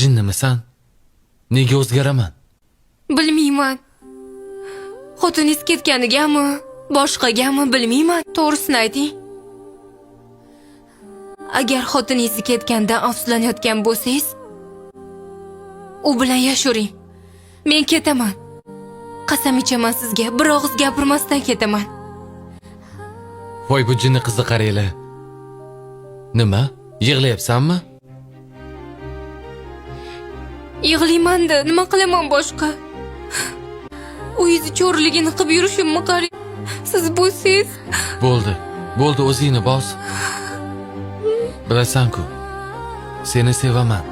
Jinnimisan? Nega o'zgaraman? Bilmayman. Xotiningiz ketganigami, boshqagami bilmayman. To'g'risini ayting. Agar xotiningizni ketganidan afsuslanayotgan bo'lsangiz, u bilan yashuring. Men ketaman. Qasam ichaman sizga, bir og'iz gapirmasdan ketaman. Voy bu jinni qizni qaranglar. Nima? Yig'layapsanmi? Yig'layman-da, nima qilaman boshqa? Uyingizni cho'riligini qilib yurishimni qarang. Siz bo'lsangiz, Bo'ldi. Bo'ldi, o'zingni bos. Bilasan-ku, seni sevaman.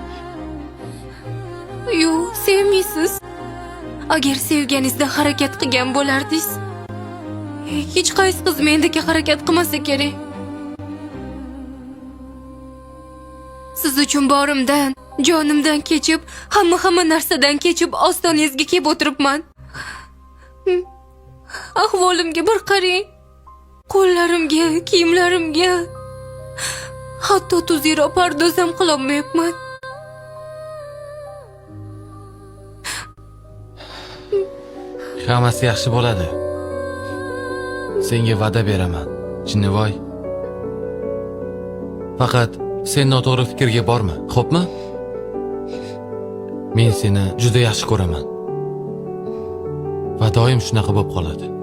yo'q, sevmaysiz. Agar sevganingizda harakat qilgan bo'lardingiz, hech qaysi qiz mendek harakat qilmasa kerak. Siz uchun borimdan, jonimdan kechib, hamma narsadan kechib ostonangizga kelib o'tiribman. Ahvolimga bir qarang. Qo'llarimga, kiyimlarimga. Hatto tuzukroq pardoz ham qilolmayapman. Hammasi yaxshi bo'ladi. Senga va'da beraman, Jinnivoy. Faqat sen noto'g'ri fikrga borma, xo'pmi? Men seni juda yaxshi ko'raman. Va doim shunaqa bo'lib qoladi.